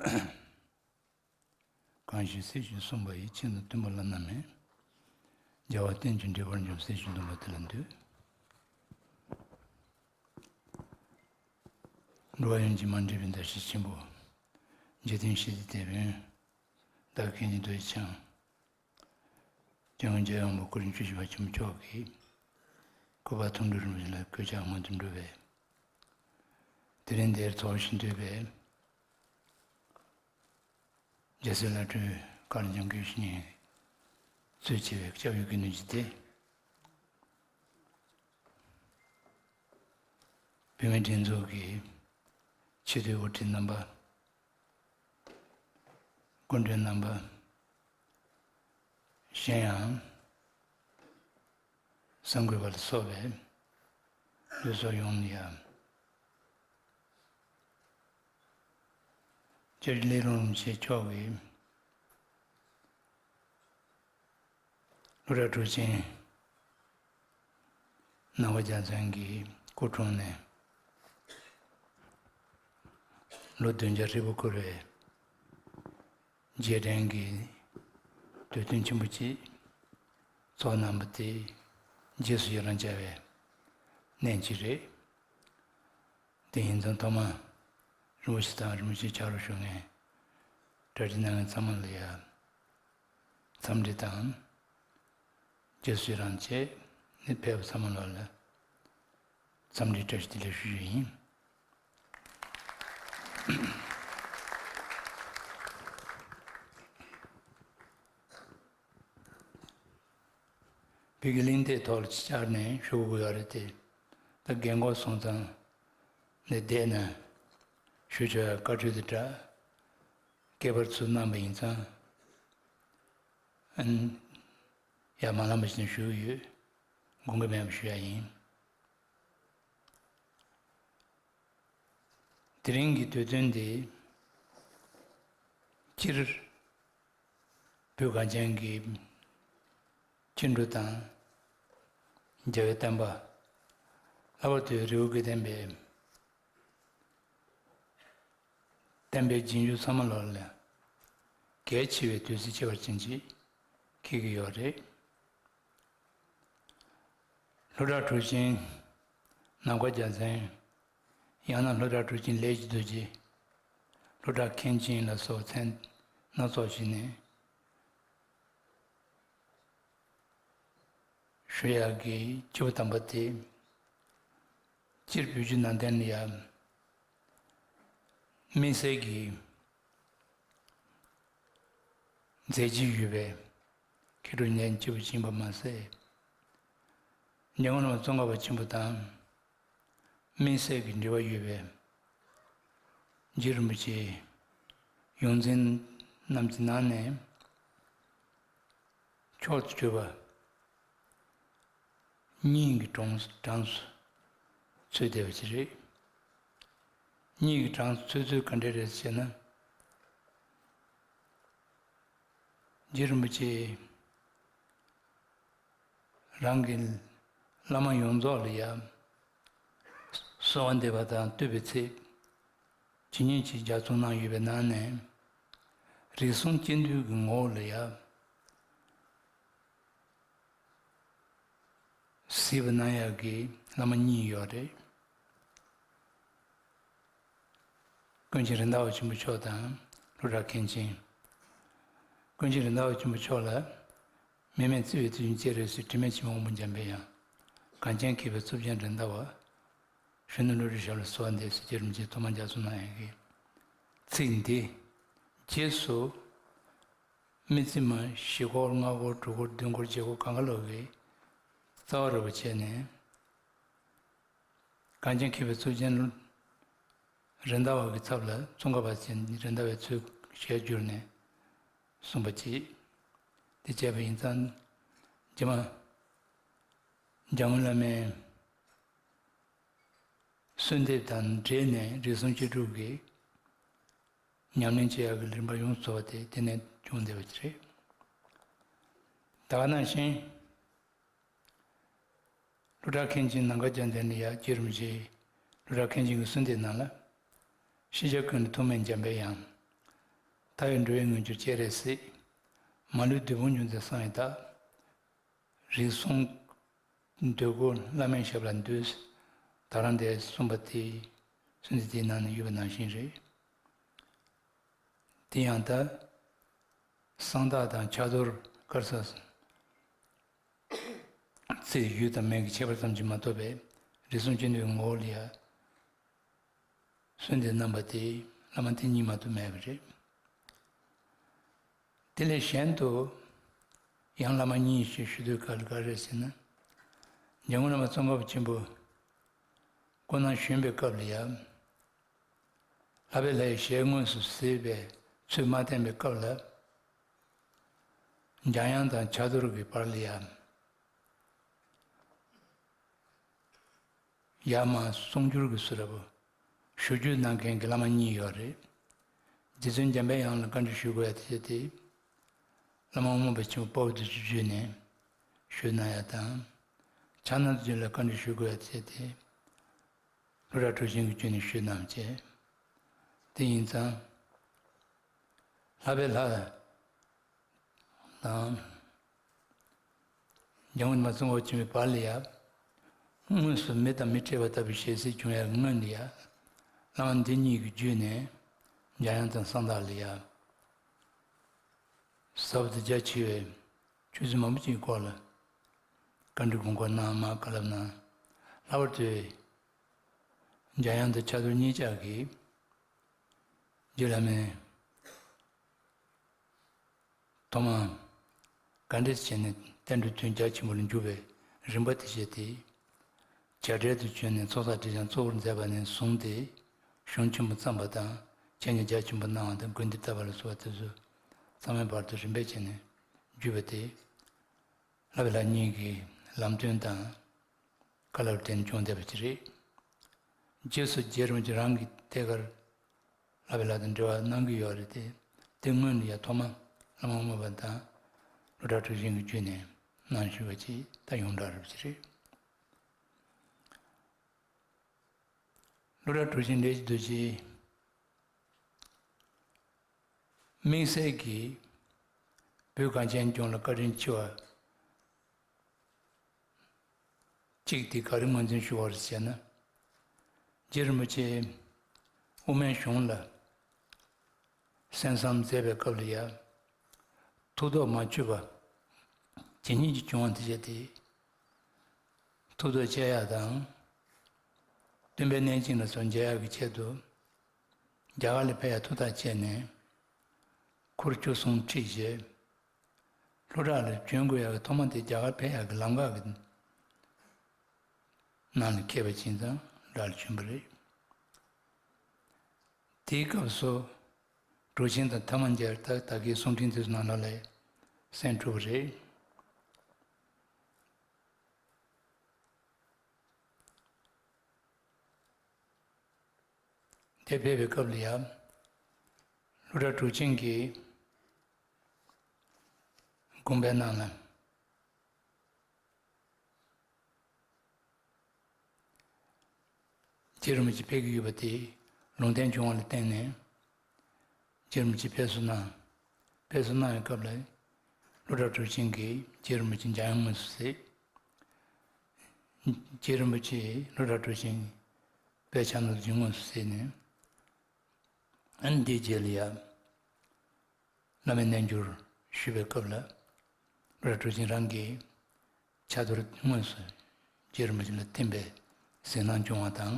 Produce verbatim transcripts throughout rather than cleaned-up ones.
གང་ཞིག་སྲིད་ཞིའི་གསུངས་པ་ཡི། ཕྱིས་ན་སྟོན་པ་བླ་ན་མེད། རྒྱལ་བ་རྟེན་ཅིང་འབྲེལ་བར་འབྱུང་། སྲིད་ཞིའི་སྡོམ་པ་དེ་ལ་འདུད། འགྲོ་བ་ཡོངས་ཀྱི་མ་འདྲིས་པའི་མདའ་གཞུ་ཆེན་པོ། འཇིག་རྟེན་ཞི་བདེའི་དེད་དཔོན། བདག་གི་མཁྱེན་ཅིང་འདུད་པའི་འཆང་། སྐྱབས་མགོན་རྒྱལ་བའི་དབང་པོ་སྐུ་རིམ་བཅུ་བཞི་པ་ཆེན་པོ་མཆོག་གི་སྐུ་པར་ཐུགས་སྤྲུལ་རིན་པོ་ཆེ་ལ་གུས་ཕྱག་སྔོན་དུ་འགྲོ་བས། དེ་རིང་འདིར་ཚོགས་ཞིང་འདུས་པའི་རྒྱལ་སྲས་བླ་སྤྲུལ་བཀའ་བློན་ལྗང་གུའི་བཤེས་གཉེན་གཙོས་བྱས་པའི་སྐྱབས་ཡུལ་དགེ་འདུན་གྱི་སྡེ། བོད་མིའི་སྒྲིག་འཛུགས་ཀྱི་སྤྱི་འཐུས་དབུ་ཁྲིད་རྣམ་པ། སྐུ་མགྲོན་རྣམ་པ། གཞན་ཡང་གསར་འགོད་པ་ལ་སོགས་པའི་ལུས་སྲོག་ཡོངས་ལ་ཡང་། སྐྱབས་རྗེ་ལས་རུང་རིན་པོ་ཆེ་མཆོག་གིས་སློབ་གྲྭ་དྲུག་ཅན་ནང་པ་རྒྱལ་མཚན་གྱི་སྐུ་འཁྲུངས་ནས་ལོ་བདུན་བརྒྱ་ཧྲིལ་པོ་འཁོར་བའི་རྗེས་དྲན་གྱི་དུས་སྟོན་ཆེན་པོ་ཅིག་ཚོགས་གནང་བ་དེ་རྗེས་སུ་ཡི་རང་བྱ་བའི་གནད་ཅིག་རེད། དེ་ཡིན་ཙང་ཐོག་མར་རིན་པོ་ཆེ་དང་རིན་པོ་ཆེའི་ཕྱག་རོགས་ཞུ་མཁན་གྲ་སྒྲིག་གནང་མཁན་ཚང་མ་ལ་ཡང་འཚམས་འདྲི་དང་རྗེས་སུ་ཡི་རང་བྱས་ནས་ཕེབས་པ་ཚང་མ་ལ་ལ་འཚམས་འདྲི་བཀྲ་ཤིས་བདེ་ལེགས་ཞུ་རྒྱུ་ཡིན། བོད་ཀྱི་གླེང་སྟེགས་ཐོག་ལ་བཅར་ནས་ཞུ་དགོས་ཡོད་རེད་དེ། ད་རྒན་གོག་སོང་ཙང་ནས་བསྡད་ན་ཞུ་ཆོག་ཡ་བཀའ་འཁྲོལ་དེ་འདྲ་སྐད་པར་ཚུར་གནང་པ་ཡིན་ཙང་ཨ་ནི་ཡར་མ་ལངས་པ་ཞིག་ནས་ཞུ་གི་ཡོད། དགོངས་འགལ་མེད་པ་ཞུ་ཡ་ཡིན། དེ་རིང་གི་དུས་སྟོན་འདི་སྤྱིར་བོད་གངས་ཅན་གྱི་སྐྱེ་འགྲོ་དང་རྒྱལ་བའི་བསྟན་པ། ལྷག་པར་དུ་རི་བོ་དགེ་ལྡན་པའི་བསྟན་པའི་རྗེས་འཇུག་ཚང་མ་ལོག་ལ་གལ་ཆེ་བའི་དུས་ཚིགས་ཆེ་བར་ཕྱིན་ཅིག་འཁེལ་གྱི་ཡོད་རེད། སློབ་གྲྭ་གྲོལ་ཞིང་ནམ་མཁའ་རྒྱལ་མཚན། ཡང་ན་སློབ་གྲྭ་གྲོལ་ཞིང་ལས་ཀྱི་རྡོ་རྗེ། སློབ་གྲྭ་མཁན་ཆེན་ལ་སོགས་མཚན་སྣ་ཚོགས་ཤིག་ནས་ཞུ་ཡག་གི་སྤྱི་བོ་དམ་པ་དེ། སྤྱིར་བོད་བརྒྱུད་ནང་བསྟན་ལ་ཡང་དམིགས་བསལ་གྱི་མཛད་རྗེས་ཡོད་པའི་མཁས་གྲུབ་གཉེན་སྐྱེས་པ་ཡིན་པ་མ་ཟད། ཉེ་སྔོན་མ་ཙོང་ཁ་པ་ཆེན་པོ་དང་དམིགས་བསལ་གྱི་འབྲེལ་བ་ཡོད་པའི་རྗེ་རིན་པོ་ཆེ་ཡོངས་འཛིན་རྣམས་ཀྱི་ནང་ནས་མཆོག་ཏུ་གྱུར་པ་གཉིས་ཀྱི་གྲངས་གྲངས་སུ་ཚུད་བསྡད་པ་ཞིག་རེད། གཉིས་ཀྱི་གྲངས་སུ་ཚུད་ཚུལ་ག་འདྲ་རེད་ཟེར་ན། རྗེ་རིན་པོ་ཆེ་རང་གི་བླ་མ་ཡོངས་རྫོགས་ལ་ཡང་གསོལ་བ་འདེབས་པ་དང་བསྟོད་པའི་ཚིག་ཇི་སྙེད་ཅིག་ལྗགས་རྩོམ་གནང་ཡོད་པའི་ནང་ནས། རིགས་གསུམ་སྐྱེ་འདུལ་གྱི་ངོ་བོ་ལ་ཡང་གཟིགས་པ་གནང་ཡག་གི་བླ་མ་གཉིས་ཡོད་རེད། ཀུན་མཁྱེན་རེད་མདའ་བ་ཆེན་པོ་མཆོག་དང་སློབ་གྲྭ་མཁན་ཆེན། ཀུན་མཁྱེན་རེད་མདའ་བ་ཆེན་པོ་མཆོག་ལ། མི་མེད་བརྩེ་བའི་ཚུལ་བཞིན་སྤྱན་རས་གཟིགས། དྲི་མེད་འཆི་མེད་དབང་པོ་འཇམ་པའི་དབྱངས། གངས་ཅན་མཁས་པའི་གཙུག་རྒྱན་རེད་མདའ་བ། གཞོན་ནུ་བློ་གྲོས་ཞབས་ལ་གསོལ་བ་འདེབས་ཟེར། རྗེ་རིན་པོ་ཆེས་ཐོག་མར་ལྗགས་རྩོམ་གནང་ཡག་གི་ཚིག་འདི་རྗེས་སུ་དམིགས་བརྩེ་མ་བཞི་སྐོར་ལྔ་སྐོར་དྲུག་སྐོར་བདུན་སྐོར་བརྒྱད་སྐོར་གང་ག་ལོག་གི་རྩ་བ་རུ་བྱས་ནས། གངས་ཅན་མཁས་པའི་གཙུག་རྒྱན་རེད་མདའ་བ་གི་ཚབ་ལ་ཙོང་ཁ་པ་ཆེན་རེད་མདའ་བའི་ཚུལ་ཞལ་བསྒྱུར་ནས་གསུངས་པ་ཅིག་དེ་བྱས་པ་ཡིན་ཙང་། རྗེས་མ་འཇམ་མགོན་བླ་མའི་གསོལ་འདེབས་དང་འབྲེལ་ནས་རིགས་གསུམ་སྐྱེ་འགྲོ་གི་ཉམས་ལེན་བྱེད་ཡག་གི་རིམ་པ་ཡོངས་སུ་རྫོགས་པ་དེ་དེ་ནས་བྱུང་བསྡད་པ་ཅིག་རེད། ད་ག་ནང་བཞིན། སློབ་གྲྭ་མཁན་ཆེན་ནམ་མཁའ་རྒྱལ་མཚན་ལ་ཡང་རྗེ་རིན་པོ་ཆེས་སློབ་གྲྭ་མཁན་ཆེན་གྱི་གསོལ་འདེབས་ནང་ལ། ཤེས་བྱ་ཀུན་ལ་ཐོགས་མེད་འཇམ་པའི་དབྱངས། མཐའ་ཡས་འགྲོ་བའི་དངོས་གྱུར་སྤྱན་རས་གཟིགས། མ་ལུས་བདུད་དཔུང་འཇོམས་མཛད་གསང་བའི་བདག། རིགས་གསུམ་འདོད་དགུ་བླ་མའི་ཞབས་ལ་འདུད། ད་རང་དེ་གསུངས་པ་དེ་གསོལ་འདེབས་དེའི་ནང་ན་ཡོད་པ་ནང་བཞིན་རེད། དེ་ཡང་ད་གསང་བདག་དང་ཕྱག་རྡོར་དཀར་གསལ་ཚེ་ཡོད་དང་མེད་ཀྱི་ཁྱད་པར་ཙམ་གྱིས་མ་གཏོགས་པའི་རིགས་གསུམ་སྤྱི་མདོའི་ངོ་བོ་ལ་ཡང་གསོལ་འདེབས་གནང་བ་དེ་བླ་མ་དེ་གཉིས་མ་གཏོགས་མེད་པ་རེད། དེ་ལས་གཞན་དུ་ཡང་བླ་མ་གཉིས་ཞེས་ཞུ་དུས་ག་ལ་ག་རེ་ཟེར་ན། འཇམ་མགོན་བླ་མ་ཙོང་ཁ་པ་ཆེན་པོ་སྐུ་ན་གཞོན་པའི་སྐབས་ལ་ཡང་། ལྷག་པའི་ལྷ་ཡི་ཞལ་དངོས་སུ་གཟིགས་པའི་ཚུལ་མ་བསྟན་པའི་སྐབས་ལ། འཇམ་དབྱངས་དང་ཕྱག་རྡོར་གྱི་བར་ལ་ཡང་། ཡར་མར་གསུང་སྒྱུར་གྱི་ཚུལ་འདྲ་པོ་ཞུ་སྒྱུར་གནང་མཁན་གྱི་བླ་མ་གཉིས་ཡོད་རེད། རྗེ་བཙུན་འཇམ་པའི་དབྱངས་ལ་བཀའ་འདྲི་ཞུ་དགོས་ཡ་དེ་བྱས་ཏེ། བླ་མ་དབུ་མ་པ་ཆེན་པོ་དཔའ་བོ་རྡོ་རྗེ་བརྒྱུད་ནས་ཞུས་གནང་ཡ་དང་། ཕྱག་ན་རྡོ་རྗེ་ལ་བཀའ་འདྲི་ཞུ་དགོས་ཡ་དེ་བྱས་ཏེ། ཀླུ་སྒྲུབ་གྲུབ་ཆེན་གྱི་བརྒྱུད་ནས་ཞུས་གནང་བྱས། དེ་ཡིན་ཙང་། ལྷག་པའི་ལྷ་དང་། འཇམ་མགོན་བླ་མ་ཙོང་ཁ་པ་ཆེན་པོའི་བར་ལ་ཡང་། དངོས་སུ་མི་དང་མི་འཕྲད་པ་ལྟ་བུའི་ཞལ་གཟིགས་བྱུང་ཡག་གི་སྔོན་ལ་ཡང་། བླ་མ་འདི་གཉིས་ཀྱི་བརྒྱུད་ནས་འཇམ་དབྱངས་དང་གསང་བདག་ལ་ཡང་། ཟབ་ཏུ་རྒྱ་ཆེ་བའི་ཆོས་ཚུལ་མང་པོ་ཅིག་གི་སྐོར་ལ་བཀའ་འདྲི་དགོངས་སྐོར་གནང་། མར་བཀའ་སློབ་གནང་། ལྷག་པར་དུ་འཇམ་དབྱངས་དང་ཕྱག་རྡོར་གཉིས་ཆ་གིས་རྗེ་བླ་མའི་ཐོག་མར་ག་འདྲས་བྱས་ནས་བསྟན་འགྲོའི་དོན་རྒྱ་ཆེན་པོ་ལ་འཇུག་པའི་རིམ་པ་དེ་བཤད་དེ། བྱ་བྲལ་དུ་བྱོན་ནས་ཚོགས་བསགས་སྒྲིབ་སྦྱང་གཙོ་བོར་མཛད་པ་ནས་བཟུང་སྟེ། གཞུང་ཆེན་པོ་བརྩམས་པ་དང་། འཆད་ཉན་རྒྱ་ཆེན་པོ་གནང་བ་དང་། དགོན་སྡེ་བཏབ་པ་ལ་སོགས་པ་དེ་ཚོ་ཚང་མའི་བར་དུ་རིམ་པས་བྱས་ནས་བརྒྱུད་པ་དེ། ལྷག་པའི་ལྷ་གཉིས་ཀྱི་ལམ་སྟོན་དང་བཀའ་སློབ་དེ་ནས་བྱུང་བསྡད་པ་ཅིག་རེད། རྗེས་སུ་རྗེ་རིན་པོ་ཆེ་རང་གིས་ཐད་ཀར་ལྷག་པའི་ལྷ་དང་འབྲེལ་བ་གནང་གི་ཡོད་རེད་དེ། དེ་སྔོན་ལ་ཡང་ཐོག་མར་བླ་མ་དབུ་མ་པ་དང་ཀླུ་སྒྲུབ་གྲུབ་ཆེན་གྱི་བརྒྱུད་ནས་གནང་བཞིན་པ་ཅིག་ད་ཡོངས་གྲགས་རེད་པ་ཅིག་རེད། ཀླུ་སྒྲུབ་གྲུབ་ཆེན་ལས་ཀྱི་རྡོ་རྗེ། དམིགས་བསལ་གྱིས་བོད་གངས་ཅན་ལྗོངས་ལ་བཀའ་དྲིན་ཆེ་བ་གཅིག་དེ་ག་རེ་ངོས་འཛིན་ཞུ་བ་རེད་ཟེར་ན། རྗེ་རིན་པོ་ཆེ་དབུ་མའི་གཞུང་ལ་གསན་བསམ་མཛད་པའི་སྐབས་ལ་ཡང་ཐུགས་ཐོག་མ་ཆུད་པ་ཇི་སྙེད་ཅིག་བྱུང་བ་དེ་བྱས་ཏེ། ཐུགས་ཐོག་བཅད་ཡག་དང་། སྟོན་པའི་གནས་ཆེན་ལ་སོགས་མཇལ་ཡག་གི་ཆེད་དུ། རྒྱ་གར་ལ་ཕེབས་ཡག་ཐུགས་ཐག་བཅད་ནས། འཁོར་བཅུ་གསུམ་ཁྲིད་བྱས། ལྷོ་བྲག་ལ་བྱོན་དགོས་ཡག་གི་ཐོག་མ་དེ་རྒྱ་གར་ཕེབས་ཡག་གི་ལམ་ཁ་གི་ནང་ལ་འཁེལ་བ་ཅིག་དང་ལྷོ་བྲག་ལ་བྱོན་པ་རེད། དེའི་སྐབས་སུ་གྲུབ་ཆེན་དང་ཐ་མ་མཇལ། ད་ད་གིན་གསུང་འཕྲིན་དེ་ཚོ་ནང་ལོགས་ལ་གསན་གྲུབ་པ་རེད། དེ་ཕེབས་པའི་སྐབས་ལ་ཡང་། ཀླུ་སྒྲུབ་གྲུབ་ཆེན་གྱིས་དགོངས་པའི་ནང་ལ། རྗེ་རིན་པོ་ཆེ་ཕེབས་ཀྱི་ཡོད་པ་དེ་ལུང་བསྟན་བྱུང་བ་ལ་བརྟེན་ནས། རྗེ་རིན་པོ་ཆེ་ཕེབས་བསུ་གནང་། ཕེབས་བསུ་གནང་བའི་སྐབས་ལ། ཀླུ་སྒྲུབ་གྲུབ་ཆེན་གྱིས་རྗེ་རིན་པོ་ཆེ་འཇམ་དབྱངས་དངོས་སུ་གཟིགས། རྗེ་རིན་པོ་ཆེས་ཀླུ་སྒྲུབ་གྲུབ་ཆེན་དཔལ་ཕྱག་ན་རྡོ་རྗེ་དངོས་སུ་གཟིགས་ནས། ཨ་ནི་དེའི་རྗེས་ལ་ཡང་བླ་མའི་རྣལ་འབྱོར་ཞུས་པའི་སྐབས་ལ། ཀླུ་སྒྲུབ་གྲུབ་ཆེན་རང་གིས་ཕྱག་རྡོར་དངོས་སུ་རྗེ་རིན་པོ་ཆེ་ལ་བསྟིམ་པའི་གཟིགས་སྣང་བྱུང་བ་དང་།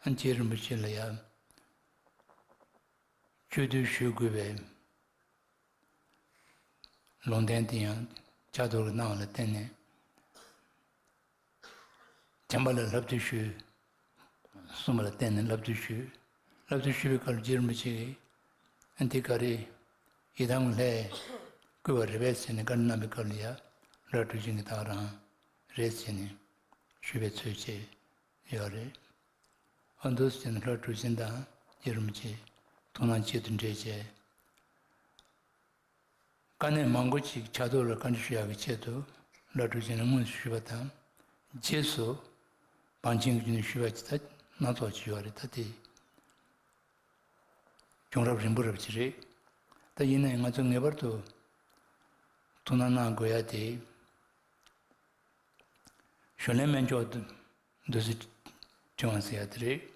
ཨ་ནི་རྗེ་རིན་པོ་ཆེ་ལ་ཡང་གཅིག་བསྡུས་ཞུ་དགོས་པའི་ལུང་བསྟན་དེ་ཡང་ཕྱག་རྡོར་གྱིས་གནང་བ་ལ་བརྟེན་ནས། བྱམས་པ་ལ་བསླབ་བཏུས་ཞུ། གསུངས་པ་ལ་བརྟེན་ནས་བསླབ་བཏུས་ཞུས། བསླབ་བཏུས་ཞུས་པའི་སྐབས་ལ་རྗེ་རིན་པོ་ཆེ་གིས། ཨ་འདི་ག་རེ། ཡི་དམ་ལྷས་བསྐུལ་བ་རེད་པས་ཟེར་ནས་བཀའ་འདྲི་གནང་བའི་སྐབས་ལ་ཡང་ཀླུ་སྒྲུབ་གྲུབ་ཆེན་གྱིས་ད་ག་རང་རེད་ཟེར་ནས་ཞུས་པའི་ཚུལ་བཅས་ཡོད་རེད། ཨ་འདུག་ཟེར་ནས་ཀླུ་སྒྲུབ་གྲུབ་ཆེན་དང་རྗེ་རིན་པོ་ཆེ་ཐུགས་སྣང་གཅིག་ཏུ་འདྲེས་བྱས། དཀའ་གནད་མང་པོ་ཅིག་ཕྱག་རྡོར་ལ་བཀའ་འདྲི་ཞུ་ཡག་གི་ཆེད་དུ་ཀླུ་སྒྲུབ་གྲུབ་ཆེན་ལ་དངོས་སུ་ཞུས་པ་དང་། རྗེས་སུ་བང་ཆེན་གྱི་རྒྱུད་ནས་ཞུས་པ་ཅིག་ད་སྣ་ཚོགས་ཅིག་ཡོད་རེད། ད་དེ་བྱུང་རབས་རིང་པོ་རབ་ཅིག་རེད། ད་ཡིན་ནའི་ང་ཚོ་ངེས་པར་དུ་ཐུགས་སྣང་གནང་དགོས་ཡ་དེ། གཞོན་ལས་སྨན་མཆོག་བདུད་རྩི་ཕྲེང་བ་ཟེར་ཡ་དེ་རེད།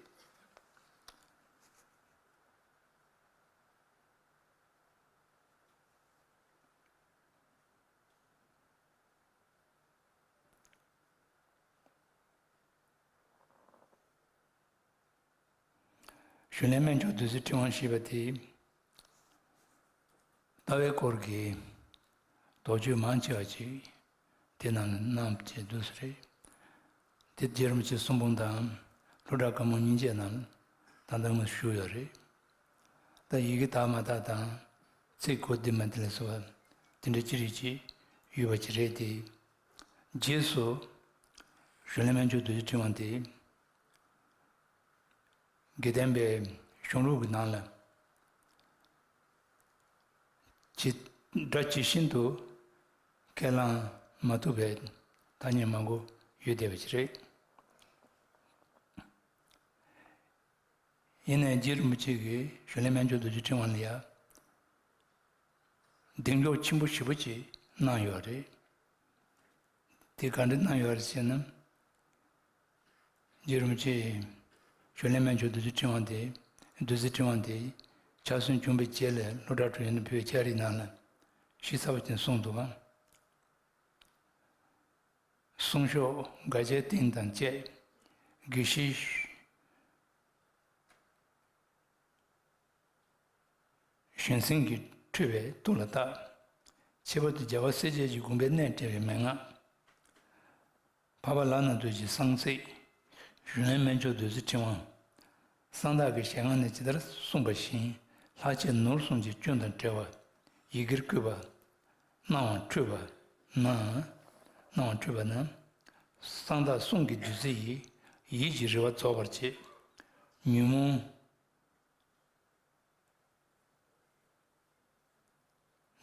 གཞོན་ལས་སྨན་མཆོག་བདུད་རྩི་ཕྲེང་བ་ཞེས་པ་དེ། ལྟ་བའི་སྐོར་གྱི་དོགས་གཅོད་མང་ཆེ་བ་ཅིག་དེ་ནང་ལ་གནང་བྱས་འདུག་ས་རེད། དེ་རྗེ་རིན་པོ་ཆེ་གསུང་འབུམ་དང་ལྷོ་བྲག་བཀའ་མོལ་སྙིང་རྗེ་ནང་ད་ལྟ་ངོས་ཞུ་ཡོད་རེད། ད་ཡི་གེ་དག་མ་དག་དང་ཚིག་གོ་བདེ་མ་བདེ་ལ་སོགས་པ་དེ་འདྲ་ཅི་རིགས་ཅིག་ཡོད་པ་ཅིག་རེད་དེ། རྗེས་སུ་གཞོན་ལས་སྨན་མཆོག་བདུད་རྩི་ཕྲེང་བ་དེ། དགེ་ལྡན་པའི་གཞུང་ལུགས་ཀྱི་ནང་ལ་ཇི་སྒྲ་ཇི་བཞིན་དུ་ཁས་བླངས་མ་ཐུབ་པའི་ཐ་སྙད་མང་པོ་ཡོད་བསྡད་པ་ཞིག་རེད། ཡིན་ནའི་རྗེ་རིན་པོ་ཆེ་གིས་གཞོན་ལས་སྨན་མཆོག་བདུད་རྩི་ཕྲེང་བ་ལ་ཡ་གདེང་འཇོག་ཆེན་པོ་ཞེ་པོ་ཅིག་གནང་ཡོད་རེད། དེ་ག་འདྲ་གནང་ཡོད་རེད་ཟེར་ན། རྗེ་རིན་པོ་ཆེས་གཞོན་ལས་སྨན་མཆོག་བདུད་རྩི་ཕྲེང་བ་དེ། བདུད་རྩི་ཕྲེང་བ་དེ་ཕྱག་སོན་བྱུང་བའི་རྗེས་ལ་ལྷོ་བྲག་དྲུང་ཡིག་ནས་ཕུལ་བའི་ལྕགས་རིའི་ནང་ལ་ཞིབ་ཚགས་པོ་ཅིག་གསུངས་འདུག་ག་གསུང་ཤོག་སྒ་ཆས་སྟེང་དང་བཅས་དགེ་བཤེས་གཞན་སེམས་ཀྱི་འཁྲུལ་པའི་དུག་ལ་བརྟག །ཁྱད་པར་དུ་རྒྱལ་བ་སྲས་བཅས་ཀྱི་དགོངས་པའི་གནད་བཀྲལ་བའི་མན་ངག །འཕགས་པ་ལག་ན་རྡོ་རྗེའི་གསང་ཚིག །གཞོན་ལས་སྨན་མཆོག་བདུད་རྩི་ཕྲེང་བ། གསང་བདག་གི་ཞལ་སྔ་ནས་ཇི་ལྟར་གསུངས་པ་བཞིན་ལྷག་བཅས་ནོར་གསུམ་གྱི་སྐྱོན་དང་བྲལ་བ། ཡི་གེར་བཀོད་པ། སྣང་བ་འཁྲུལ་པ་ན། སྣང་བ་འཁྲུལ་པ་ན། གསང་བདག་གསུང་གི་བདུད་རྩི་ཡིས་ཡིད་ཀྱི་རེ་བ་རྫོགས་པར་བྱེད། ཉོན་མོངས་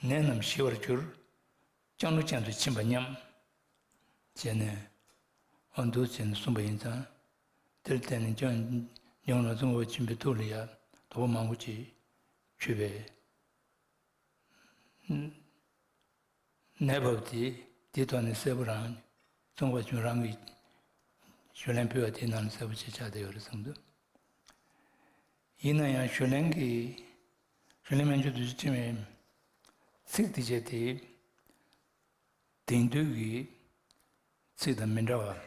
ནད་རྣམས་ཞི་བར་འགྱུར། ལྕང་ལོ་ཅན་དུ་ཕྱིན་པ་སྙམ། བྱས་ནས་ཨ་འདུག་བྱས་ནས་གསུངས་པ་ཡིན་ཙང་། དེར་བརྟེན་ནས་ཀྱང་འཇམ་དབྱངས་རང་བྱུང་བ་ཆེན་པོའི་ཐུགས་ལ་ཡང་དོགས་པ་མང་པོ་ཅིག་ཆུད་པས། ནད་བབས་དེ་དེའི་ཐོག་ནས་གསལ་པོ་རང་ཙོང་ཁ་པ་ཆུང་རང་གིས་ཞུ་ལན་ཕུལ་བ་དེའི་ནང་ནས་གསལ་པོ་ཞིག་ཆགས་བསྡད་ཡོད་རེད་བསམ་འདུག །ཡིན་ན་ཡང་ཞུ་ལན་གྱི་ཞུ་ལན་སྨན་མཆོག་བདུད་རྩི་ཕྲེང་བའི་ཚིག་དེ་བྱས་ཏེ་དེང་དུས་ཀྱི་ཚིག་དང་མི་འདྲ་བ།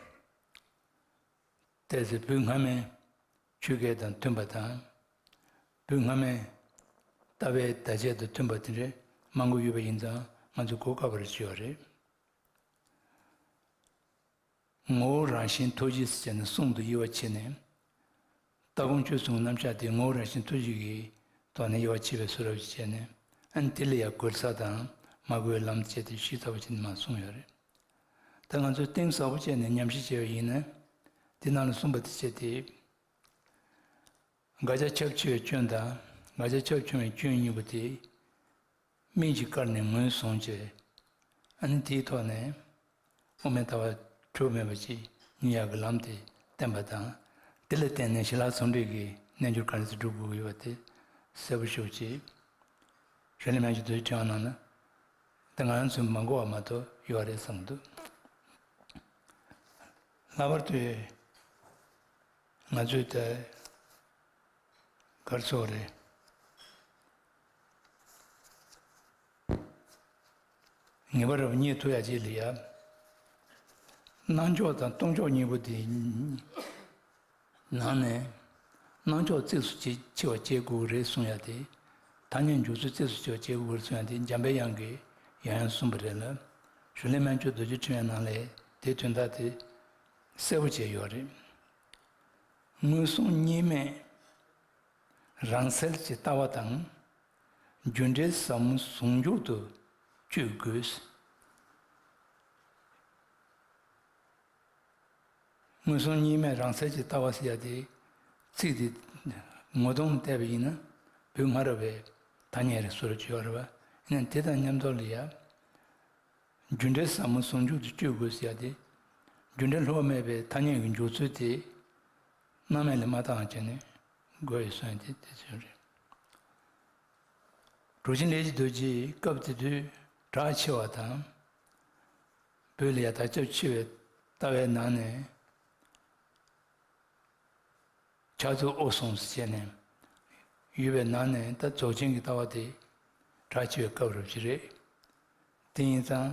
ཏོག་ཙམ་བོད་སྔ་མའི་ཆོས་སྐད་དང་མཐུན་པ་དང་། བོད་སྔ་མའི་ལྟ་བའི་བརྡ་ཆད་དང་མཐུན་པ་དེ་འདྲ་མང་པོ་ཡོད་པ་ཡིན་ཙང་ང་ཚོས་གོ་སྐབས་རེ་ཞུས་པ་རེད། ངོ་བོ་རང་བཞིན་ཐུགས་རྗེས་ཟེར་ནས་གསུང་དུ་དབྱེ་བ་ཕྱེ་ནས། ལྟ་སྒོམ་སྤྱོད་གསུམ་གྱི་རྣམ་གཞག་དེ་ངོ་བོ་རང་བཞིན་ཐུགས་རྗེ་ཡི་ཐོག་ནས་དབྱེ་བ་ཕྱེ་བའི་བཟོ་འདྲ་ཞིག་བྱས་ནས། ཨ་ནི་དེ་ལ་ཡང་གོལ་ས་དང་མ་གོལ་བའི་ལམ་བཅས་ཏེ་ཞིབ་ཚགས་པོ་བྱས་ནས་མར་གསུངས་ཡོད་རེད། ད་ང་ཚོས་གཏིང་ཟབ་པོ་བྱས་ནས་ཉམས་ཞིབ་བྱས་པ་ཡིན་ན། དེ་ནང་ལ་གསུངས་པ་དེ་བྱས་ཏེ། དགག་བྱ་ཁྱབ་ཆེ་བའི་སྐྱོན་དང་དགག་བྱ་ཁྱབ་ཆུང་བའི་སྐྱོན་གཉིས་པོ་དེ། སྨིན་གྱིས་བཀར་ནས་ངོས་བཟུང་བྱས། ཨ་ནི་དེའི་ཐོག་ནས་དབུ་མའི་ལྟ་བ་འཁྲུལ་མེད་པ་ཅིག་རྙེད་ཡག་གི་ལམ་དེ་བསྟན་པ་དང་། དེ་ལ་བརྟེན་ནས་ཞི་ལྷག་ཚོགས་འདུས་ཀྱི་རྣལ་འབྱོར་ག་འདྲ་ཞིག་སྒྲུབ་དགོས་ཀྱི་ཡོད་པ་དེ་གསལ་པོ་ཞེ་པོ་ཅིག་གཞོན་ལས་སྨན་མཆོག་བདུད་རྩི་ཕྲེང་བ་ནང་ལ། དེ་ང་རང་ཚོས་མ་གོ་བ་མ་གཏོགས་ཡོད་རེད་བསམ་གྱི་འདུག་ལྷག་པར་དུ་ང་ཚོས་ད་ག་རེ་ཟེར་དགོས་རེད། ངེས་པར་རྙེད་ཐུབ་ཡ་ཅིག་ལ་ཡ། སྣང་ཕྱོགས་དང་སྟོང་ཕྱོགས་གཉིས་པོ་དེ་ནང་ནས་སྣང་ཕྱོགས་གཙིགས་སུ་ཆེ་བ་བྱེད་དགོས་ཀྱི་རེད་གསུང་ཡ་དེ། ཐ་སྙད་འཇོག་ཚུལ་གཙིགས་སུ་ཆེ་བ་བྱེད་དགོས་ཀྱི་རེད་གསུང་ཡ་དེ་འཇམ་པའི་དབྱངས་ཀྱིས་ཡང་ཡང་གསུངས་པ་རེད་ལ། གཞོན་ལས་སྨན་མཆོག་རྡོ་རྗེ་ཕྲེང་བའི་ནང་ལས་དེའི་དོན་དག་དེ་གསལ་པོ་བྱས་ཡོད་རེད། མངོན་སུམ་གཉིས་མེད་རང་གསལ་གྱི་ལྟ་བ་དང་། རྒྱུ་འབྲས་ཟབ་མོ་ཟུང་འཇུག་ཏུ་བཅོས་དགོས། མངོན་སུམ་གཉིས་མེད་རང་གསལ་གྱི་ལྟ་བ་ཟེར་ཡ་དེ། ཚིག་དེ་ངོ་གདོང་བལྟས་པ་ཡིན་ན་བོད་སྔ་རབས་པའི་ཐ་སྙད་རེད་བཟོ་འདྲ་ཅིག་ཡོད་རེད་པ། ཡིན་ན་དེ་དང་མཉམ་དུ་ལ་ཡ། རྒྱུ་འབྲས་ཟབ་མོ་ཟུང་འཇུག་ཏུ་བཅོས་དགོས་ཟེར་ཡ་དེ། རྒྱུ་འབྲས་བསླུ་བ་མེད་པའི་ཐ་སྙད་ཀྱི་འཇོག་ཚུལ་དེ། སྣང་མེད་ལ་མ་བཏང་བྱས་ནས་དགོས་ཡོད་གསུངས་ཡ་དེ་དེ་ཚོ་རེད། གྲུབ་ཆེན་ལས་ཀྱི་རྡོ་རྗེ་སྐབས་དེ་དུས་གྲགས་ཆེ་བ་དང་། བོད་ལ་ཡང་དར་ཁྱབ་ཆེ་བའི་ལྟ་བའི་ནང་ནས། ཕྱག་རྫོགས་འོད་སྲུང་ཟེར་བྱས་ནས་ཡོད་པའི་ནང་ནས། ད་རྫོགས་ཆེན་གྱི་ལྟ་བ་དེ་གྲགས་ཆེ་བའི་སྐབས་རབ་ཅིག་རེད། དེ་ཡིན་ཙང་།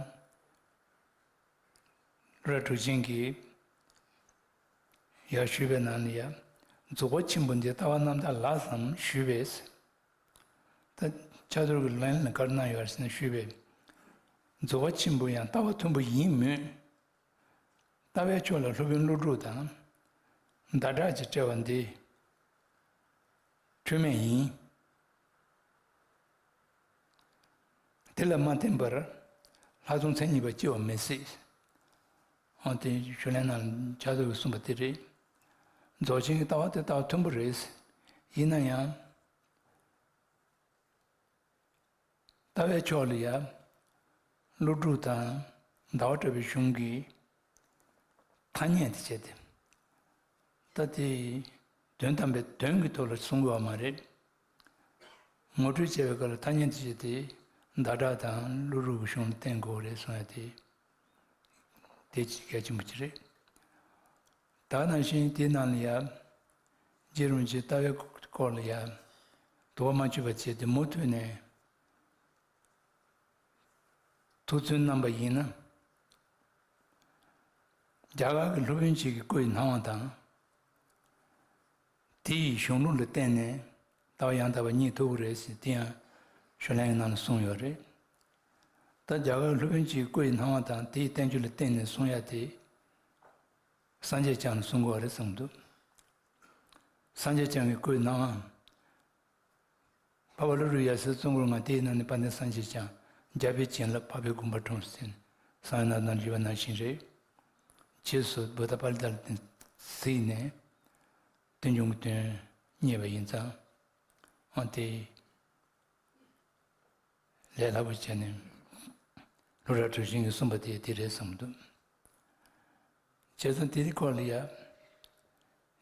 སློབ་གྲྭ་གྲུབ་ཆེན་གྱིས་ཡར་ཞུས་པའི་ནང་ལ་ཡང་། རྫོགས་པ་ཆེན་པོ་འདི་ལྟ་བ་རྣམ་དག་ལགས་སམ་ཞུས་པས། ད་ཕྱག་རྡོར་གྱིས་ལན་ལ་ག་རེ་གནང་ཡོད་ཟེར་ན་ཞུས་པས། རྫོགས་པ་ཆེན་པོ་ཡང་ལྟ་བ་མཐུན་པོ་ཡིན་མོད། ལྟ་བའི་ཕྱོགས་ལ་སློབ་དཔོན་ཀླུ་སྒྲུབ་དང་ཟླ་གྲགས་ཀྱིས་བཀྲལ་བ་འདི་འཁྲུལ་མེད་ཡིན། དེ་ལ་མ་བརྟེན་པར་ལྷག་མཐོང་མཚན་ཉིད་པ་སྐྱེ་བ་མི་སྲིད། འོ་དེ་ཞུ་ལན་ནང་ཕྱག་རྡོར་གྱིས་གསུངས་པ་དེ་རེད། རྫོགས་ཆེན་གྱི་ལྟ་བ་དེ་ལྟ་བ་མཐུན་པོ་རེད། ཡིན་ན་ཡང་། ལྟ་བའི་ཕྱོགས་ལ་ཡང་ཀླུ་སྒྲུབ་དང་ཟླ་བ་གྲགས་པའི་གཞུང་གི་ཐ་སྙད་དེ་བྱས་ཏེ། ད་དེ་དོན་དམ་པའི་དོན་གྱི་ཐོག་ལ་གསུང་དགོས་པ་མ་རེད། ངོ་སྤྲོད་བྱས་པའི་སྐབས་ལ་ཐ་སྙད་དེ་བྱས་ཏེ་ཟླ་གྲགས་དང་ཀླུ་སྒྲུབ་ཀྱི་གཞུང་ལ་བརྟེན་དགོས་རེད་གསུང་ཡ་དེ། དེ་གལ་ཆེན་པོ་ཅིག་རེད། ད་ནང་བཞིན་དེའི་ནང་ལ་ཡང་། རྗེ་རིན་པོ་ཆེའི་ལྟ་བའི་སྐོར་ལ་ཡང་དོགས་པ་མ་ཆོད་པ་བྱས་ཏེ་མུ་མཐུད་ནས་ཐུགས་བརྩོན་གནང་པ་ཡིན་ན། རྒྱ་གར་གྱི་སློབ་དཔོན་ཞིག་གི་སྐུ་ཡི་སྣང་བ་དང་། དེ་ཡི་གཞུང་ལུགས་ལ་བརྟེན་ནས་ལྟ་བ་ཡང་དག་པ་རྙེད་ཐུབ་ཀྱི་རེད་ཟེར་དེ་ཡང་ཞུ་ལན་གྱི་ནང་ལ་གསུངས་ཡོད་རེད། ད་རྒྱ་གར་གྱི་སློབ་དཔོན་ཞིག་གི་སྐུ་ཡི་སྣང་བ་དང་དེ་ཡི་བསྟན་བཅོས་ལ་བརྟེན་ནས་གསུང་ཡ་དེ། སངས་རྒྱས་བསྐྱངས་ལ་གསུང་དགོས་པ་རེད་བསམ་འདུག་སངས་རྒྱས་བསྐྱངས་ཀྱི་སྐུའི་སྣང་བ། འཕགས་པ་ཀླུ་སྒྲུབ་ཡབ་སྲས་གཙོ་འཁོར་ལྔ་དེའི་ནང་ནས་དཔལ་ལྡན་སངས་རྒྱས་བསྐྱངས། རྒྱལ་པོའི་བྱིན་རླབས་འཕགས་པའི་དགོངས་པ་འཁྲུངས་ཟེར་ནས་གསང་བའི་རྣམ་ཐར་ལ་ཡོད་པ་ནང་བཞིན་རེད། རྗེས་སུ་བུདྡྷ་པཱ་ལི་ཏ་ལ་གཟིགས་ནས་རྟེན་འབྱུང་གི་དོན་རྙེད་པ་ཡིན་ཙང་། ཨ་དེ། ལས་སླ་པོ་བྱས་ནས་སློབ་གྲྭ་གྲུབ་ཆེན་གྱིས་གསུངས་པ་དེ་དེ་རེད་བསམ་འདུག་བྱས་ཙང་དེའི་སྐོར་ལ་ཡ།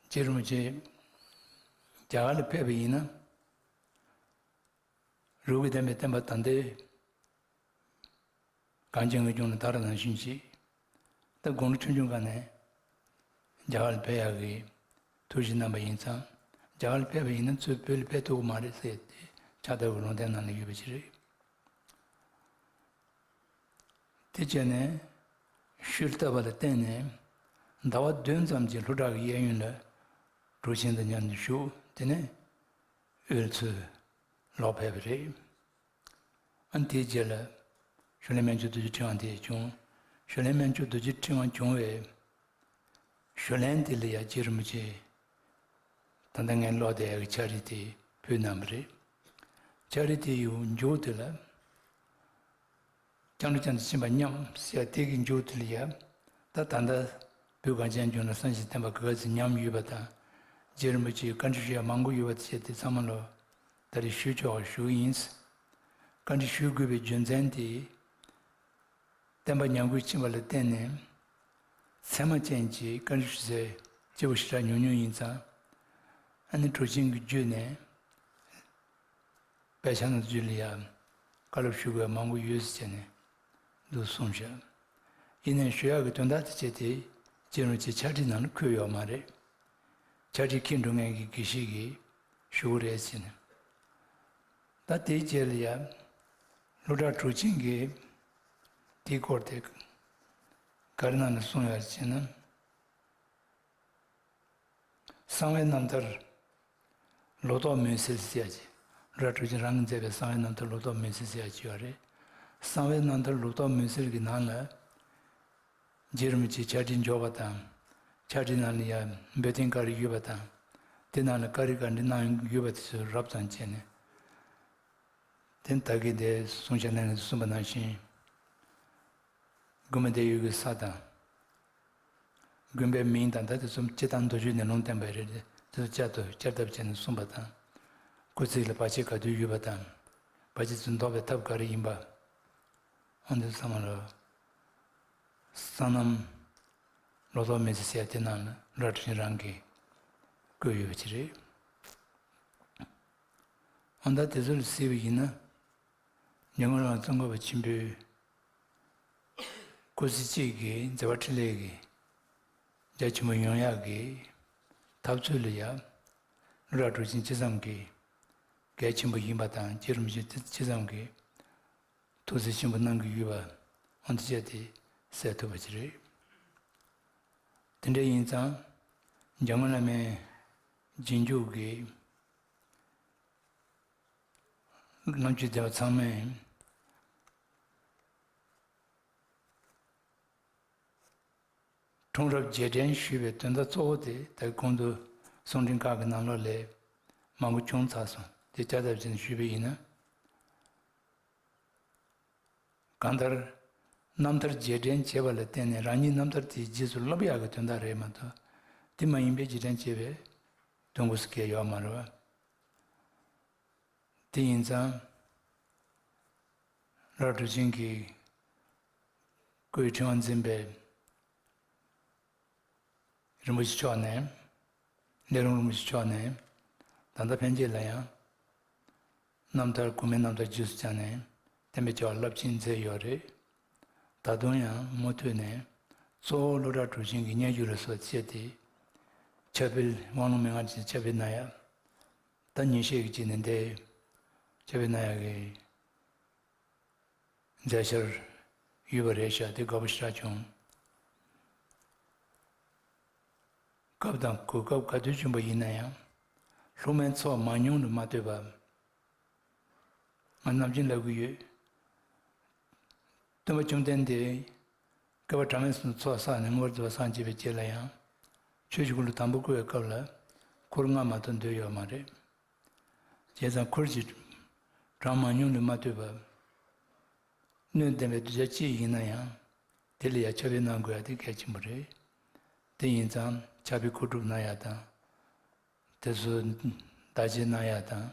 རྗེ་རིན་པོ་ཆེ་རྒྱ་གར་ལ་ཕེབས་པ་ཡིན་ན། རིགས་ཀྱི་བསྟན་པའི་བསྟན་པ་ད་ལྟའི་གངས་ཅན་གྱི་ལྗོངས་ལ་དར་བ་ནང་བཞིན་ཅིག་ད་དགུང་ལོ་ཆུང་ཆུང་སྒང་ནས་རྒྱ་གར་ལ་ཕེབས་ཡག་གི་ཐུགས་བཞེད་གནང་པ་ཡིན་ཙང་། རྒྱ་གར་ལ་ཕེབས་པ་ཡིན་ན་ཚུར་བོད་ལ་ཕེབས་ཐུབ་ཀྱི་མ་རེད་ཟེར་ཏེ་ཕྱག་བཏབ་པའི་ལུང་བསྟན་ནང་ལ་ཡོད་པ་ཅིག་རེད། དེ་བྱས་ནས་ཤུལ་བཏབ་པ་ལ་བརྟེན་ནས་ཟླ་བ་བདུན་ཙམ་གྱི་ལྷོ་བྲག་གི་གཡས་གཡོན་ལ་གྲུབ་ཆེན་དང་མཉམ་དུ་བཞུགས། དེ་ནས་འོལ་ཚོད་ལོག་ཕེབས་པ་རེད། ཨ་ནི་དེའི་རྗེས་ལ་ཞུ་ལན་སྨན་ཆུང་རྡོ་རྗེ་ཕྲེང་བ་དེ་བྱུང་། ཞུ་ལན་སྨན་ཆུང་རྡོ་རྗེ་ཕྲེང་བ་བྱུང་བས། ཞུ་ལན་དེ་ལ་ཡང་རྗེ་རིན་པོ་ཆེ་ད་ལྟ་ངའི་ཀློག་བསྡད་ཡག་གི་ཕྱག་བྲིས་དེ་ཕུལ་གནང་བ་རེད། ཕྱག་བྲིས་དེ་ཡི་མཇུག་དེ་ལ། སྐྱབས་འགྲོ་ཁྱེད་དང་ཕྱིན་པ་མཉམ་ཟེར་ཡ་དེ་གི་མཇུག་དེ་ལ་ཡ། ད་ད་ལྟ་བོད་གངས་ཅན་ལྗོངས་ལ་སངས་རྒྱས་བསྟན་པ་ག་ག་ཚོད་ཉམས་ཡོད་པ་དང་། རྗེ་རིན་པོ་ཆེས་བཀའ་འདྲི་ཞུ་ཡ་མང་པོ་ཡོད་པ་དེ་བྱས་དེ་ཚང་མ་ལོ་ད་རེས་ཞུ་ཆོག་པ་ཞུ་གི་ཡིན། བཀའ་འདྲི་ཞུ་དགོས་པའི་རྒྱུ་མཚན་དེ། བསྟན་པ་ཉམས་རྒུད་ཕྱིན་པ་ལ་བརྟེན་ནས་མཚན་མ་ཅན་གྱི་བཀའ་འདྲི་ཞུ་སའི་སྐྱེ་བོ་ཞེ་དྲག་ཉུང་ཉུང་ཡིན་ཙང་། ཨ་ནི་གྲུབ་ཆེན་གྱི་བརྒྱུད་ནས་དཔེ་ཆ་ནང་བརྒྱུད་ལ་ཡང་བཀའ་སློབ་ཞུ་དགོས་མང་པོ་ཡོད་ཟེར་བྱས་ནས་འདུག་གསུངས་བཞག་ཡིན་ནའི་ཞུ་ཡག་གི་དོན་དག་དེ་བྱས་ཏེ་རྗེ་རིན་པོ་ཆེ་ཕྱག་བྲིས་ནང་ལ་འཁོད་ཡོད་མ་རེད། ཕྱག་བྲིས་འཁྱེར་འགྲོ་མཁན་གྱི་དགེ་བཤེས་ཀྱིས་ཞུ་གི་རེད་ཟེར་ནས། ད་དེའི་རྗེས་ལ་ཡ། སློབ་གྲྭ་གྲུབ་ཆེན་གྱིས་དེའི་སྐོར་དེ་ག་རེ་གནང་ནས་གསུངས་ཡོད་ཟེར་ན། གསང་བའི་རྣམ་ཐར་ལོ་ཏོག་མུན་སེལ་ཟེར་ཡ་ཅིག་སློབ་གྲྭ་གྲུབ་ཆེན་རང་གིས་མཛད་པའི་གསང་བའི་རྣམ་ཐར་ལོ་ཏོག་མུན་སེལ་ཟེར་ཡ་ཅིག་ཡོད་རེད། གསང་བའི་རྣམ་ཐར་ལོ་ཏོག་མུན་སེལ་གྱི་ནང་ལ། རྗེ་རིན་པོ་ཆེས་ཕྱག་བྲིས་འབྱོར་བ་དང་། ཕྱག་བྲིས་ནང་ལ་ཡང་འབོལ་གཏན་ག་རེ་ཡོད་པ་དང་། དེ་ནང་ལ་བཀའ་རེ་ག་འདྲ་གནང་ཡོད་པ་དེ་ཚོ་རོབ་ཙམ་བྱས་ནས། དེ་ད་གིན་དེ་གསུང་བཤད་གནང་མཁན་ཚོས་གསུངས་པ་ནང་བཞིན། དགོན་པ་དེ་ཡོད་ཀྱི་ས་དང་། དགོན་པའི་མིང་དང་ད་དེ་ཚོ་སྤྱིར་བཏང་མདོ་རྒྱུད་ནས་ལུང་བསྟན་པ་རེད། དེ་ཚོ་བསྐྱར་དུ་བསྐྱར་ལྡབ་བྱས་ནས་གསུངས་པ་དང་། སྐུ་ཚེ་ལ་བར་ཆད་ག་དུས་ཡོད་པ་དང་། བར་ཆད་ཚོ་བཟློག་པའི་ཐབས་ག་རེ་ཡིན་པ། ཨ་འདི་ཚང་མ་ལ། གསང་རྣམ་ལོ་ཏོག་མུན་སེལ་ཟེར་ཡ་དེ་ནང་ལ་སློབ་གྲྭ་གྲུབ་ཆེན་རང་གིས་བཀོད་ཡོད་པ་ཅིག་རེད། ཨ་ད་དེ་ཚོ་ལ་གཟིགས་པ་ཡིན་ན། ཉེ་སྔོན་ལ་ཙོང་ཁ་པ་ཆེན་པོའི་སྐུ་ཚེ་གཅིག་གི་མཛད་པ་འཕྲིན་ལས་ཀྱི་རྒྱ་ཆེན་པོ་ཡོང་ཡག་གི་འཐབ་རྩོད་ལ་ཡ། ལྷོ་བྲག་གྲུབ་ཆེན་སྤྱི་བསམ་གྱི་གལ་ཆེན་པོ་ཡིན་པ་དང་། རྗེ་རིན་པོ་ཆེ་སྤྱི་བསམ་གྱི་ཐུགས་བརྩེ་ཆེན་པོ་གནང་གི་ཡོད་པ་འོ་འདི་བཅས་དེ་གསལ་ཐུབ་པ་ཅིག་རེད། དེ་འདྲ་ཡིན་ཙང་འཇམ་མགོན་བླ་མའི་རྗེས་འཇུག་གི་རྣམ་དཔྱོད་ལྡན་པ་ཚང་མས་འཁྲུངས་རབས་རྗེས་དྲན་ཞུས་པའི་དོན་དག་གཙོ་བོ་དེ་ད་གོང་དུ་གསུང་འཕྲིན་ཁག་གི་ནང་ལོགས་ལས་མང་པོ་བྱུང་ཚར་སོང་། དེ་བསྐྱར་ཟློས་བྱས་ནས་ཞུས་པ་ཡིན་ན། གང་ལྟར། རྣམ་ཐར་རྗེས་དྲན་བྱས་པ་ལ་བརྟེན་ནས་རང་ཉིད་རྣམ་ཐར་དེའི་རྗེས་སུ་སློབ་ཡག་གི་དོན་དག་རེད་མ་གཏོགས། དེ་མ་ཡིན་པའི་རྗེས་དྲན་བྱས་པའི་དོན་དགོས་སུ་གལ་ཡོད་མ་རེད་བ། དེ་ཡིན་ཙང་། ལྷོ་བྲག་གྲུབ་ཆེན་གྱི་སྐུའི་ཕྲེང་བ་འཛིན་པའི་རིན་པོ་ཆེ་མཆོག་ནས། སླེ་རུང་རིན་པོ་ཆེ་མཆོག་ནས་ད་ལྟ་ཕན་ཆད་ལ་ཡང་རྣམ་ཐར། གོང་མའི་རྣམ་ཐར་རྗེས་སུ་བརྐྱངས་ནས་བསྟན་པའི་བྱ་བ་རླབས་ཆེན་མཛད་ཡོད་རེད། ད་དུང་ཡང་མུ་མཐུད་ནས་གཙོ་བོ་ལྷོ་བྲག་གྲུབ་ཆེན་གྱི་སྙན་བརྒྱུད་ལ་སོགས་བྱས་ཏེ་ཕྱག་དཔེ། དབང་ལུང་མན་ངག་ཅན་ཕྱག་དཔེ་གནང་ཡག་ད་ཉིན་ཤས་ཀྱི་རྗེས་ནས་འདི་ཕྱག་དཔེ་གནང་ཡག་གི་མཛད་འཆར་ཡོད་པ་རེད་ཤག་དེ་དགའ་པོ་ཞེ་དྲག་བྱུང་། སྐབས་དང་གོ་སྐབས་ག་དུས་བྱུང་བ་ཡིན་ན་ཡང་། སློབ་མའི་ཚོགས་མང་ཉུང་ལ་མ་ལྟོས་པར། ང་ནམ་རྒྱུན་ལབ་ཀྱི་ཡོད། སྟོན་པ་བཅོམ་ལྡན་འདས་བསྐལ་པ་གྲངས་མེད་གསུམ་ཚོགས་བསགས་ནས་མངོན་པར་རྫོགས་པར་སངས་རྒྱས་པའི་རྗེས་ལ་ཡང་། ཆོས་ཀྱི་འཁོར་ལོ་དང་པོ་བསྐོར་བའི་སྐབས་ལ་འཁོར་ལྔ་མ་གཏོགས་འདུས་ཡོད་མ་རེད། བྱས་ཙང་འཁོར་གྱི་གྲངས་མང་ཉུང་ལ་མ་ལྟོས་པར། སྣོད་ལྡན་པའི་གདུལ་བྱ་གཅིག་ཡིན་ན་ཡང་། དེ་ལ་ཡང་ཕྱག་དཔེ་གནང་དགོས་ཡ་དེ་གལ་ཆེན་པོ་རེད། དེ་ཡིན་ཙང་ཕྱག་དཔེ་མཁོ་སྒྲུབ་གནང་ཡ་དང་། དེ་ཚོ་བརྡ་ཆད་གནང་ཡ་དང་།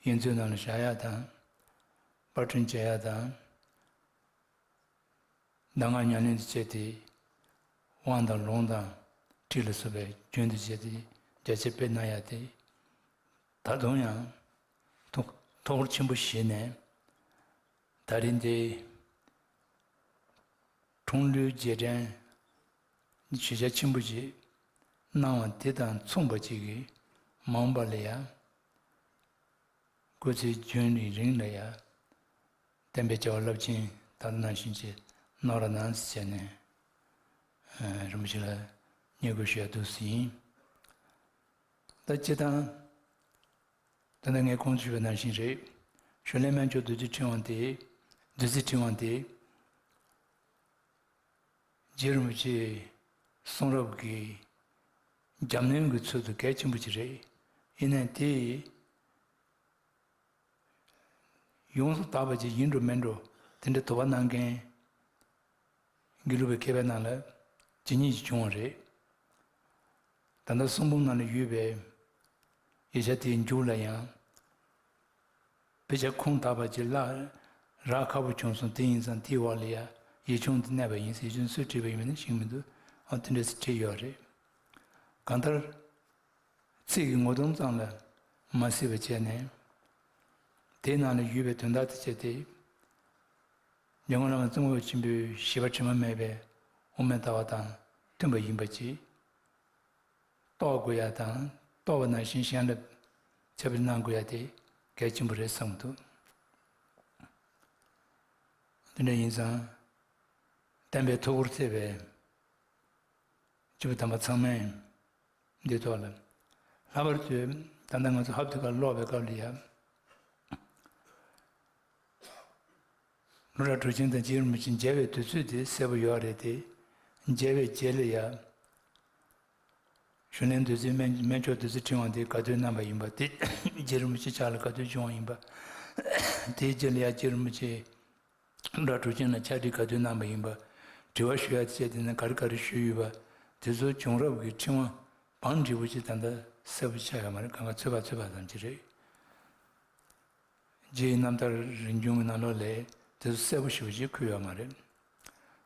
དབྱེ་མཛོད་ནང་ལ་བཞག་ཡ་དང་། པར་སྐྲུན་བྱེད་ཡ་དང་། གདམས་ངག་ཉམས་ལེན་དུ་བྱས་ཏེ། དབང་དང་ལུང་དང་ཁྲིད་ལ་སོགས་པའི་རྒྱུན་དུ་བྱས་ཏེ་རྒྱ་ཆེར་སྤེལ་གནང་ཡ་དེ། ད་དུང་ཡང་ཐུགས་ཐུགས་ཁུར་ཆེན་པོ་བཞེས་ནས། ད་རིང་འདི་འཁྲུངས་ལྷུན་རྗེས་དྲན་ཞུ་བྱ་ཆེན་པོ་ཅིག་གནང་བ་དེ་དང་མཚུངས་པ་ཅིག་གིས་མ་འོངས་པ་ལ་ཡང་། སྐུ་ཚེ་རྒྱུན་རིང་རིང་ལ་ཡང་བསྟན་པའི་བྱ་བ་རླབས་ཆེན་ད་ལྟ་ནང་བཞིན་ཅིག་གནང་རོགས་གནང་ཟེར་ནས། ཨ། རིན་པོ་ཆེ་ལ་བསྙེན་བཀུར་ཞུ་ཡ་འདུག་ཟེར་ཡིན། ད་སྤྱིར་བཏང་། ད་ནི་ངས་གོང་དུ་ཞུས་པ་ནང་བཞིན་རེད། ཞུ་ལན་སྨན་མཆོག་བདུད་རྩིའི་ཕྲེང་བ་དེ། བདུད་རྩིའི་ཕྲེང་བ་དེ། རྗེ་རིན་པོ་ཆེའི་གསུང་རབ་ཀྱི་རྒྱབ་སྣོན་གྱི་ཚུལ་དུ་གལ་ཆེན་པོ་ཅིག་རེད། ཡིན་ནའི་དེ་ཡོངས་སུ་དག་པ་ཅིག་ཡིན་འགྲོ་མིན་འགྲོ་དེ་འདྲ་དོ་སྣང་གནང་མཁན། དགེ་ལུགས་པའི་མཁས་པའི་ནང་ལ་ཇི་སྙེད་ཅིག་བྱུང་བ་རེད། ད་ལྟ་གསུང་འབུམ་ནང་ལ་ཡོད་པའི་ཡིག་ཆ་དེའི་མཇུག་ལ་ཡང་། དཔེ་ཆ་ཁུངས་དག་པ་ཅིག་བརླག་རག་ཁག་པོ་བྱུང་སོང་། དེ་ཡིན་ཙང་དེའི་འོག་ལ་ཡང་ཡིག་ཆུང་དེ་གནས་པ་ཡིན། ཡིག་ཆུང་སུས་བྲིས་པ་ཡིན་མིན་ནི་ཤེས་མི་འདུག་ཨ། དེ་འདྲ་ཞིག་བྲིས་ཡོད་རེད། གང་ལྟར། ཚིག་གི་ངོ་གདོང་ཙམ་ལ་མ་གཟིགས་པ་བྱས་ནས། དེའི་ནང་ལ་ཡོད་པའི་དོན་དག་དེ་བྱས་ཏེ། ཉེ་སྔོན་བླ་མ་ཙོང་ཁ་པ་ཆེན་པོའི་བཞེད་པ་དྲི་མ་མེད་པའི་དབུ་མའི་ལྟ་བ་དང་མཐུན་པ་ཡིན་པ་ཅིག་རྟོགས་དགོས་ཡ་དང་། རྟོགས་པ་ནང་བཞིན་གཞན་ལ་ཁྱབ་སྤེལ་གནང་དགོས་ཡ་དེ་གལ་ཆེན་པོ་རེད་བསམ་གྱི་འདུག་དེ་འདྲ་ཡིན་ཙང་། བསྟན་པའི་ཐུགས་ཁུར་བརྩེ་བའི་སྐྱེས་བུ་དམ་པ་ཚང་མས། འདི་ཐོག་ལ། ལྷག་པར་དུ་ད་ལྟ་ང་ཚོ་ཧབ་ཏེ་ཁ་ཀློག་པའི་སྐབས་ལ་ཡང་། ལྷོ་བྲག་གྲུབ་ཆེན་དང་རྗེ་རིན་པོ་ཆེ་མཇལ་བའི་དུས་ཚོད་དེ་གསལ་པོ་ཡོད་རེད་དེ། མཇལ་བའི་རྗེས་ལ་ཡང་། ཞུ་ལན་བདུད་རྩི་སྨན་སྨན་མཆོག་བདུད་རྩི་ཕྲེང་བ་དེ་ག་དུས་གནང་བ་ཡིན་པ་དེ། རྗེ་རིན་པོ་ཆེ་ཕྱག་ལ་ག་དུས་བྱུང་བ་ཡིན་པ། དེའི་རྗེས་ལ་ཡང་རྗེ་རིན་པོ་ཆེ། ལྷོ་བྲག་གྲུབ་ཆེན་ལ་ཕྱག་བྲིས་ག་དུས་གནང་བ་ཡིན་པ། དྲི་བ་ཞུ་ཡ་བཅས་དེ་ནི་ག་རེ་ག་རེ་ཞུས་ཡོད་པ། དེ་ཚོ་བྱུང་རབས་ཀྱི་ཕྲེང་བ་བང་འབྲས་བུ་ཅིག་ད་ལྟ་གསལ་པོ་ཆགས་ཡོད་མ་རེད། གང་ག་ཚོད་པ་ཚོད་པ་ཙམ་ཅིག་རེད། རྗེའི་རྣམ་ཐར་རིམ་བྱུང་གི་ནང་ལོགས་ལ་དེ་ཚོ་གསལ་པོ་ཞེ་པོ་ཅིག་འཁོད་ཡོད་མ་རེད།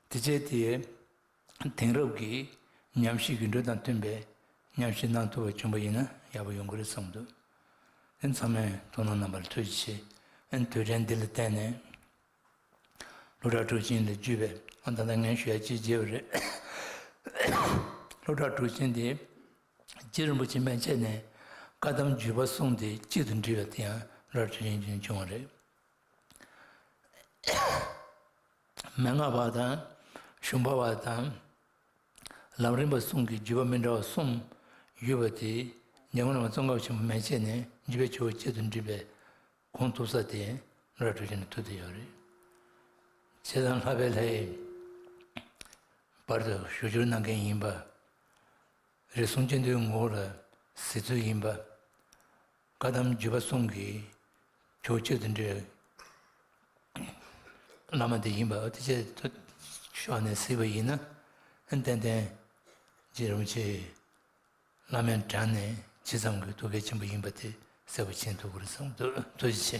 དེ་བྱས་དེ། དེང་རབས་ཀྱི་ཉམས་ཞིབ་ཀྱི་འགྲོས་དང་མཐུན་པའི་ཉམས་ཞིབ་གནང་ཐུབ་པ་བྱུང་པ་ཡིན་ན་ཡག་པོ་ཡོང་གི་རེད་བསམ་འདུག་དེ་ཚང་མས་དོ་སྣང་གནང་བར་ཐུགས་རྗེ་ཆེ། ཨན་དུས་དྲན་འདི་ལ་བརྟེན་ནས། སློབ་གྲྭ་གྲུ་ཆེན་ལ་བརྒྱུད་པའི་ཨ་ད་ལྟ་ངས་ཞུ་ཡ་ཅིག་བརྗེ་བ་རེད། སློབ་གྲྭ་གྲུ་ཆེན་དེ་རྗེ་རིན་པོ་ཆེ་མན་ཆད་ནས་བཀའ་གདམས་བརྒྱུད་པ་གསུམ་དེ་གཅིག་ཏུ་འདྲེས་པ་དེ་ཡང་སློབ་གྲྭ་གྲུ་ཆེན་བྱུང་བ་རེད། མན་ངག་པ་དང་ཞུམ་པ་པ་དང་ལམ་རིམ་པ་གསུམ་གྱི་བརྒྱུད་པ་མི་འདྲ་བ་གསུམ་ཡོད་པ་དེ་འཇམ་མགོན་བླ་མ་ཙོང་ཁ་པ་ཆེན་པོ་མན་ཆད་ནས་བརྒྱུད་པའི་ཆུ་བོ་གཅིག་ཏུ་འདྲེས་པའི་གོང་ཐུབ་ས་དེ་སློབ་གྲྭ་གྲུ་ཆེན་ནས་ཐུབ་བསྡད་ཡོད་རེད། བྱས་ཙང་ལྷག་པའི་ལྷའི་བར་དུ་ཞུ་སྦྱོར་གནང་མཁན་ཡིན་པ། རིགས་གསུམ་སྤྱི་མདོའི་ངོ་བོ་ལ་གཟིགས་ཚུལ་ཡིན་པ། བཀའ་གདམས་བརྒྱུད་པ་གསུམ་གྱི་ཕྱོགས་གཅིག་ཏུ་འདྲེས་བླ་མ་དེ་ཡིན་པ་དེ་བཅས་ཕྱོགས་ནས་གཟིགས་པ་ཡིན་ན། ཏན་ཏན་རྗེ་རིན་པོ་ཆེ་བླ་མའི་དྲུང་ནས་ཇི་ཙམ་གྱི་ཐུགས་འགན་ཆེན་པོ་ཡིན་པ་དེ་གསལ་པོ་མཁྱེན་ཐུབ་ཀྱི་རེད་བསམ་འདུག། ཐུགས་རྗེ་ཆེ།